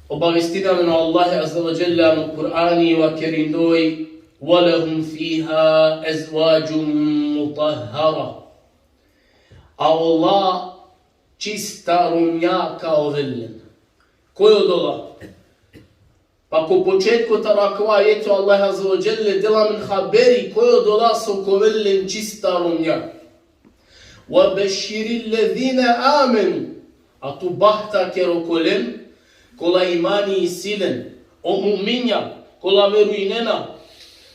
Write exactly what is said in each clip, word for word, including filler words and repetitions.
Obavestini amen o Allah azze ve dželle ano Kur'ani vakerindoj: وَلَهُمْ فِيهَا أَزْوَاجٌ مُطَهَّرَةٌ. A ola čista romnja ka ovel len. Koj odola? Pa ko početko taro akava ajeti o Allah azze ve dželle dela amen haberi koj odola so ka ovel len čista romnja. وَبَشِّرِ الَّذِينَ آمَنُوا. A tu bahta ker okolen kola imani isi len, o mu'minja kola verujnena.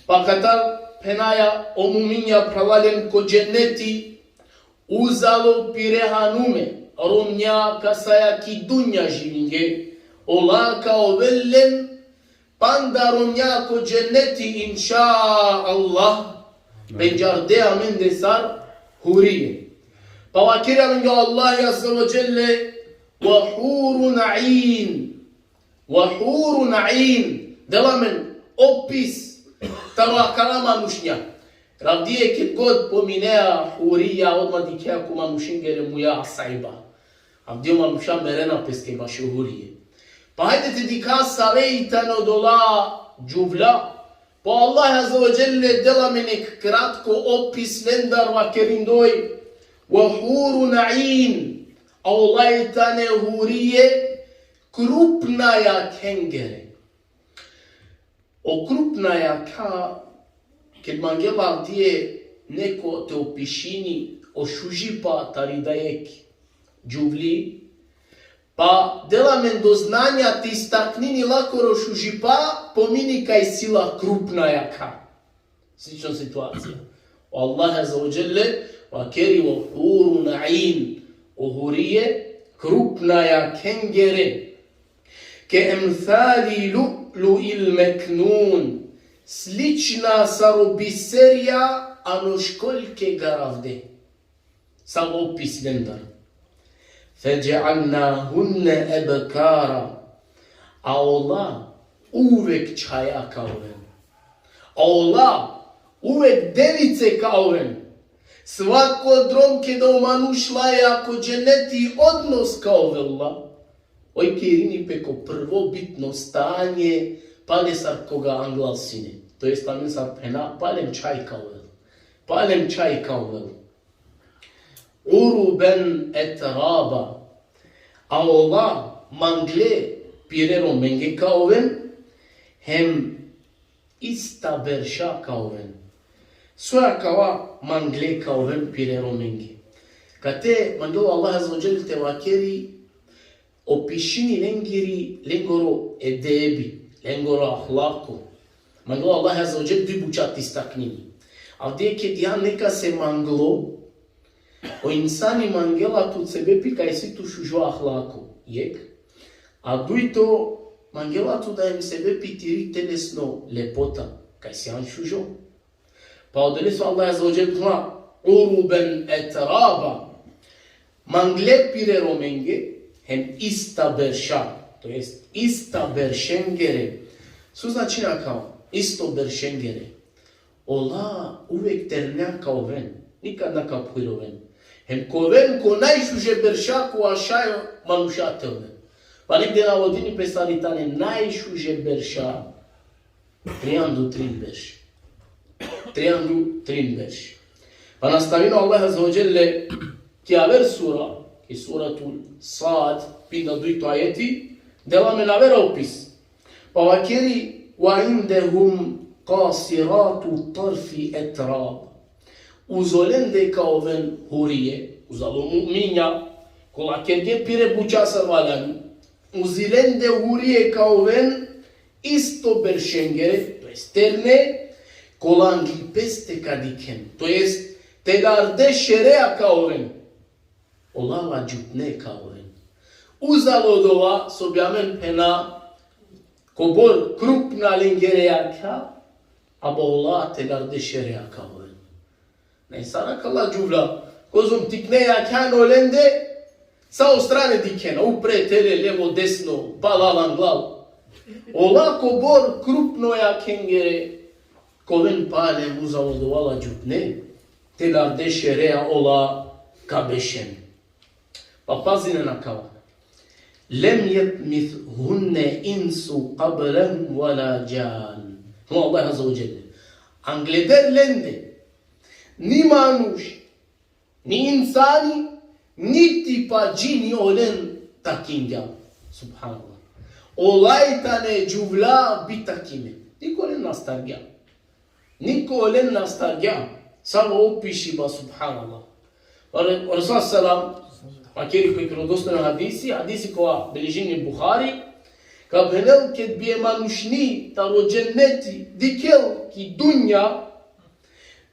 Pa katar phenaja: o mu'minja, phralalen, ko dženneti uzalo pire hanume, romnja kasaja ki dunja živinge, ola ka ovel len panda romnja ko dženneti, inša Allah, pendžarde amende sar hurije. Pa vakeri amenge o Allah azze ve dželle: وَحُورٌ عِينٌ. وَحُورٌ عِينٌ. Dela amen opis taro akala manušnja. Avdive ked god pominea hurija, odma dikhea ko manušengere muja sajba. Avdive manuša merena peske bašo hurije. Pa hajde te dikha save i tane odola džuvlja. Pa Allah azze ve dželle dela amen jekh kratko opis lendar vakerindoj: وَحُورٌ عِينٌ. A ola i tane hurije krupna jakhengere. O krupna jakha, ked mangela avdive neko te opišini o šužipa tari dajekh džuvli, pa dela amen do znanja te istaknini lakoro šužipa, pomini kaj si la krupna jakha. Slična situacija. O Allah azze ve dželle vakeri: وَحُورٌ عِينٌ. O hurije krupna jakhengere. كَأَمْثَالِ اللُّؤْلُؤِ الْمَكْنُونِ. Slična sar o biserja ano školjke garavde. Sa opis lendar. فَجَعَلْنَاهُنَّ أَبْكَارًا. A ola uvek čhaja ka oven. A ola uvek device ka oven. Svako drom keda o manuš laja ko dženeti, odnos ka ovel la. Oj ka irini pe ko prvobitno stanje, pale sar koga anglal sine. To jest amen sar phena, palem čhaj ka ovel. Palem čhaj ka ovel. عُرُبًا أَتْرَابًا. A ola mangle pire romenge ka oven, hem ista berša ka oven. So akava mangle ka oven pire romenge? Kate mangela o Allah azze ve dželle te vakeri, opišini lengiri, lengoro edebi, lengoro ahlako. Mangela o Allah azze ve dželle duj buča te istaknini. Avdive keda nekase manglo, o insani mangela tut sebepi kaj si tu šužo ahlako. Jekh. A dujto, mangela tut da hem sebepi tiri telesno lepota, kaj sian šužo. Pa odolese o Allah azze ve dželle phenela: عُرُبًا أَتْرَابًا. Mangle pire romenge, hem ista berša, to jest ista beršengere. So značini akava? Isto beršengere. Ola uvek terne ka oven, nikad na ka phuiroven. Hem ka oven ko najšuže berša kova šaj manuša te oven. Pa negde navodini pe sar i tane najšuže berša, trianda u trin berš. Trianda u trin berš. Pa nastavini o Allah azze ve dželle ki aver sura, ki suratul Sad, pinda dujto ajeti, dela amen aver opis. Pa vakeri: وَعِنْدَهُمْ قَاصِرَاتُ الطَّرْفِ أَتْرَابٌ. Uzalende ka oven hurije, uzalo mu'minja, kola kerge pire buča sar valjani, uzilende hurije ka oven isto beršengere, to jest terne, kola angli peste ka dikhen, to jest telarde šerea ka oven. Ola la džutne ka oven. Uzalo dova so bi amen phena, kobor krupna lengere jakha, abo ola telarde šerea ka oven. Naj sar akala džuvlja, kozom tikne jakhan olende, sa o strane dikhena, upre, tele, levo, desno, palal, anglal. Ola kobor krupno jakhengere ka oven, palem uzalo dova la džutne, telarde šerea ola ka bešen. Pa pazinen akava. Lem jetmithunne insu qablehum ve la džan. Hem o Allah azze ve dželle. Angleder lende, ni manuš, ni insani, niti pa džini olen takingja. Subhanallah. Olaj tane džuvlja bitakime. Niko olen na astargja. Niko olen na astargja. Samo opišiba, subhanallah. O Re-, o Resul selam, vakeri ko jekh vjerodostojno hadisi, hadisi kova biležini Buhari, ka phenel, ked bi e manušni taro dženneti dikhel ki dunja,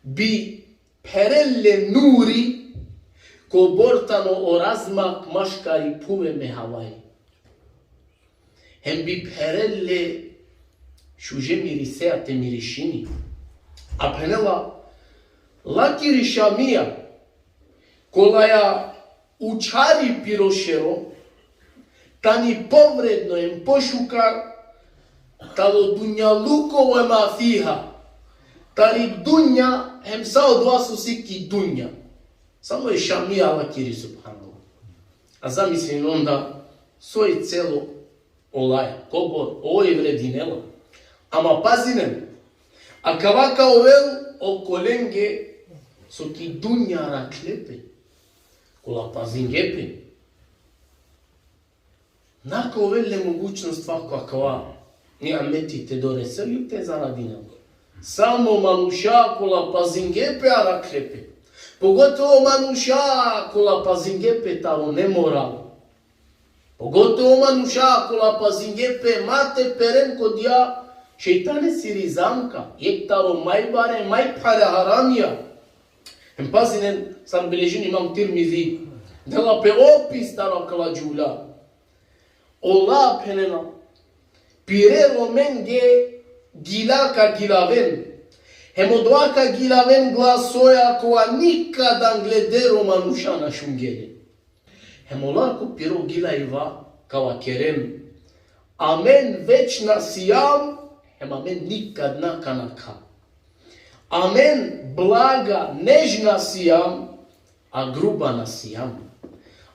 bi pherel le nuri, kobor tano o razmak maškari phuv hem e havaji. Hem bi pherel le šuže mirisea te mirišini. A phenela, lakiri šamija, kolaja učhari piro šero, tani povredno hem pošukar taro dunjaluko ve ma fiha. Tari dunja hem sa odova so si ki dunja. Samo e šamija lakiri, subhanallah. A zamislin onda so i celo olaj, kobor oj vredinela. Ama pazinen, akava ka ovel okolenge so ki dunja arakhle pe, kola pazinge pe. Na ka ovel le mogućnost ko akava nimeti te doresel ili te zaradinel. Samo manuša kola pazinge pe arakhle pe. Pogotovo manuša kola pazinge pe taro nemoral. Pogotovo manuša kola pazinge pe ma te peren ko dija šejtanesiri zamka, jekh taro maj bare, maj phare haramija. Hem pazinen, sar biležini Imam Tirmizi, dela pe opis taro akala džuvlja. Ola, phenena, pire romenge gila ka gilaven. Hem odova ka gilaven glasoja kova nikad angleder o manuša na šungje le. Hem ola ko piro gilajba ka vakeren: Amen večna sijam, hem amen nikad na ka nakha. Amen blaga, nežna sijam, a gruba na sijam.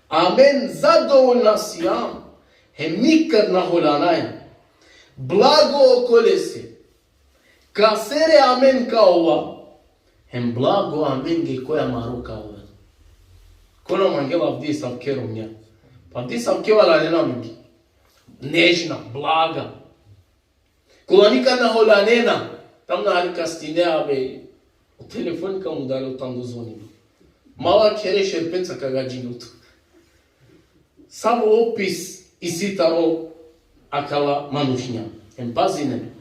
Amen zadovoljna sijam, hem nikad na holjanaja. Blago okolese, kasere amen ka ova, hem blago amenge koja amaro ka ovel. Kona mangela avdisavke romnja? Pa avdisavke valjanena amenge. Nežna, blaga. Kola nikad na holjanena. Tam na hari kastinea be, o telefoni ka mudari, o tando zvonini. Mala khere šerpenca ka gadžini tu. Samo opis isi taro akala manušnja. Hem pazinen.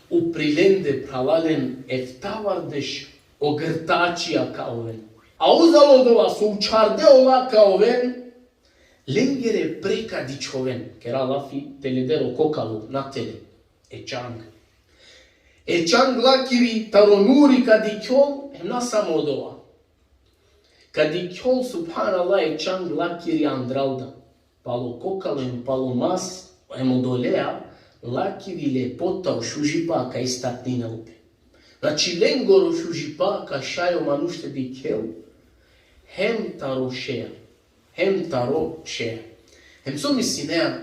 Upri lende, phralalen, eftavardeš ogrtačija ka oven. A uzalo dova so učharde ola ka oven, lengere pre ka dičhoven. Kera lafi teleder o kokalo, na tele. E čang. E čang lakiri taro nuri ka dikhol, hem na samo dova. Ka dikhol, subhanallah, e čang lakiri andral da. Palo kokalo hem palo mas, hem odolea, lakiri lepota, o šužipa ka istakninel pe. Znači, lengoro šužipa ka šaj o manuš te dikhel, hem taro šeja. Hem taro šeja. Hem so mislinea,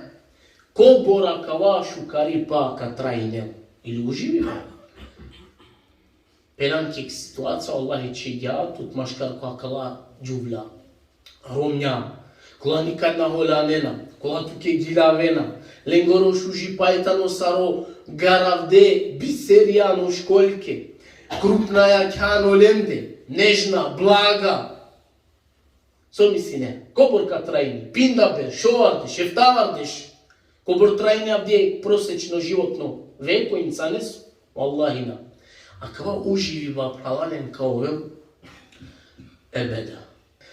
kobor akava šukaripa ka trajinel? Ili uživipa? Pe na ki situacija, Allahi čhigja tut maškar ko akala džuvlja. Romnja, kola nikad na holjanena, kola tuke gilavena, lengoro šužipa i tano sar o garavde biserija ano školjke, krupna jakha ano lende, nežna, blaga. So misline, kobor ka trajini? Pinda berš, šovardeš, eftavardeš? Kobor trajini avdive prosečno životno veko insaneso? Vallahi na. Akava uživiba, phralalen, ka ovel ebeda.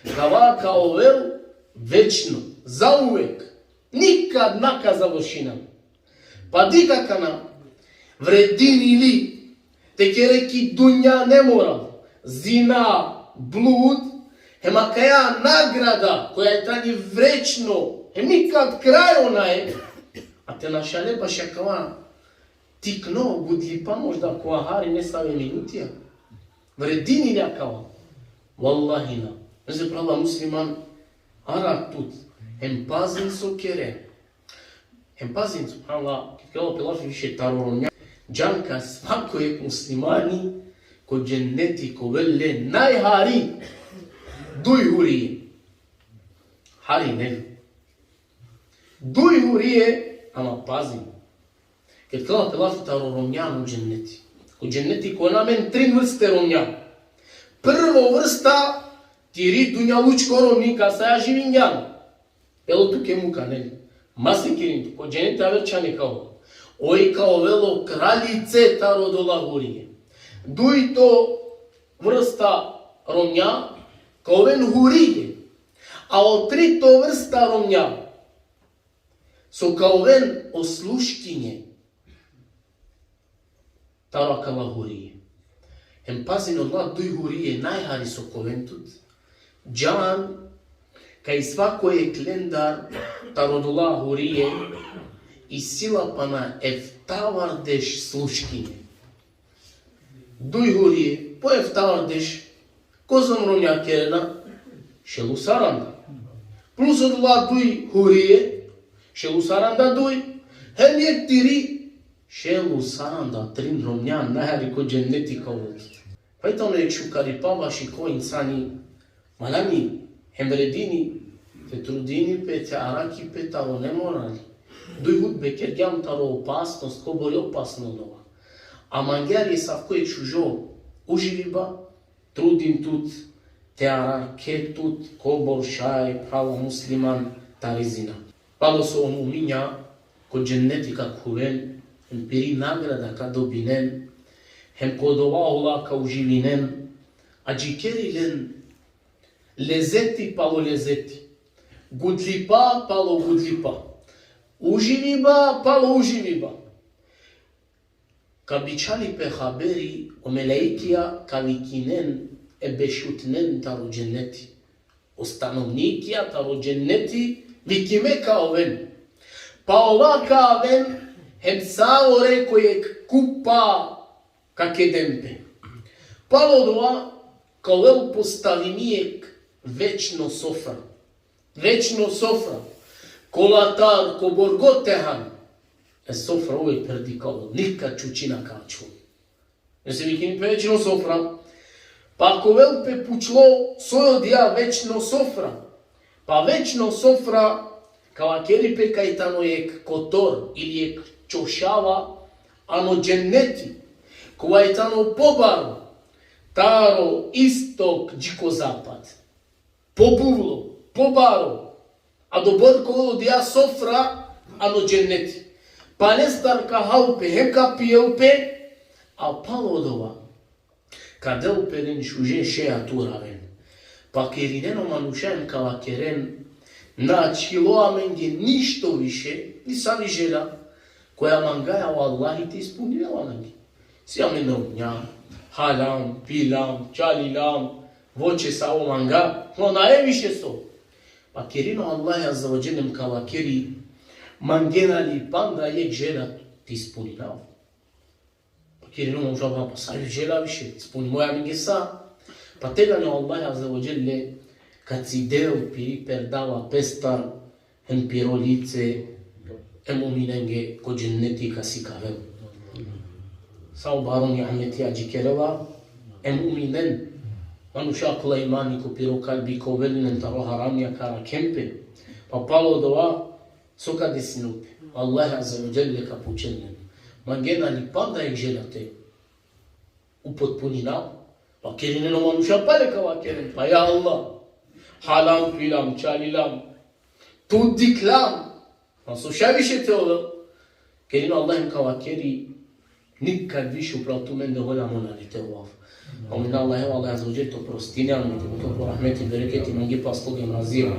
Akava ka ovel večno, zauvek. Nikad na ka završina. Pa dikh akana, vredini li te kere ki dunja nemoral, zina, blud, hem akaja nagrada koja i tani večno, hem nikad krajo nae, a te našale baš akava tikno gudlipa, možda ko hari nesave minutija. Vredini li akava? Vallahi na. Meze, phrala musliman, arakh tut. Hem pazin so kere. Hem pazin, subhanallah, ked kerela pe lafi više taro romnja, džan kaj svako jek muslimani ko dženneti ka ovel le najhari duj hurije. Hari, neli? Duj hurije, ama pazin. Ked kerela pe lafi taro romnja ano dženneti. Ko dženneti ka oven amen trin vrste romnja. Prvo vrsta, tiri dunjalučko romni, kasaja živingjan. Pelo tuke muka, neli? Ma sikirin tu, ko dženneti aver čhane ka ovel. Oj ka ovel o kraljice taro odola hurije. Dujto vrsta romnja, ka oven hurije. A o trito vrsta romnja, so ka oven o sluškinje taro akala hurije. Hem pazin, odola duj hurije najhari so ka oven tut. Džan kaj svako jek lendar taro odola hurije isi la pana eftavardeš sluškinje. Duj hurije, po eftavardeš, kozom romnja kerena? Šel u saranda. Plus odola duj hurije, šel u saranda duj, hem jek tiri, šel u saranda trin romnja najhari ko dženneti ka ovel. Pa i tano jek šukaripa baši ko insani, manani, hem vredini te trudini pe, te araki pe taro nemorali. Duj hutbe kergjam taro opasnost, kobor i opasno odova. A mangea li asavko jek šužo uživiba, trudin tut te arake tut kobor šaj, phrala musliman, tari zina. Palo so o muminja ko dženneti ka khuven, hem piri nagrada ka dobinen, hem ko odova ola ka uživinen, adžikeri len lezeti palo lezeti, gudlipa palo gudlipa, uživiba palo uživiba. Ka bičhali pe haberi, o melaikija ka vikinen e bešutnen taro dženneti. O stanovnikija taro dženneti vikime ka oven. Pa ola ka aven hem savore ko jek kupa ka keden pe. Palo odova ka ovel postavimi jek večno sofra. Večno sofra. Kolatar, kobor god te han, e sofra uvek perdi ka ovel, nikad čučina ka ačhol. Isi vikini pe večno sofra. Pa ka ovel pe pučlo soj odija večno sofra. Pa večno sofra ka vakeri pe kaj tano jek kotor ili jek čošava ano dženneti, kova i tano pobaro taro istok dži ko zapad. Pobuvlo, pobaro, adobor ka ovel odija sofra ano dženneti. Palestar ka hal pe, hem ka pijel pe, a palo odova ka del pe len šuže šeja te uraven. Pa ka irinen o manuša hem ka vakeren: Na ačhilo amenge ništo više, nisavi želja, koja mangaja o Allahi te ispuninel amenge. Si amen romnja, halam, pilam, čalilam, voće savo manga, no nae više so. Pa ka irini o Allah azze ve dželle hem ka vakeri: Mangena li panda jek želja te ispuninav? Pa ka irini o manuša: Pa savi želja više, ispunimo amenge sa. Pa tegani o Allah azze ve dželle ka cidel piri perdala pestar, hem piro lice e muminenge ko dženneti ka sikavel. Sa o baro ni'meti adžikerela e muminen. Manuša kola imani ko piro kalbi ka ovel len, taro haramija ka araken pe. Pa palo odova so ka desinel pe? Allah azze ve dželle ka pučel len: Mangena li panda jek želja te upotpuninav? Pa ka irinen o manuša pale ka vakeren: Pa ja Allah, halam pilam, čalilam, tut diklam, ma so šaj više te ovel? Ka irini o Allah hem ka vakeri: Nikad više upral tumende hola mo nane te ovav. Amin. Allah, Allah azze ve dželle te oprostini amen, te buto po rahmeti, bereketi, mangipa, sloge, mrazija.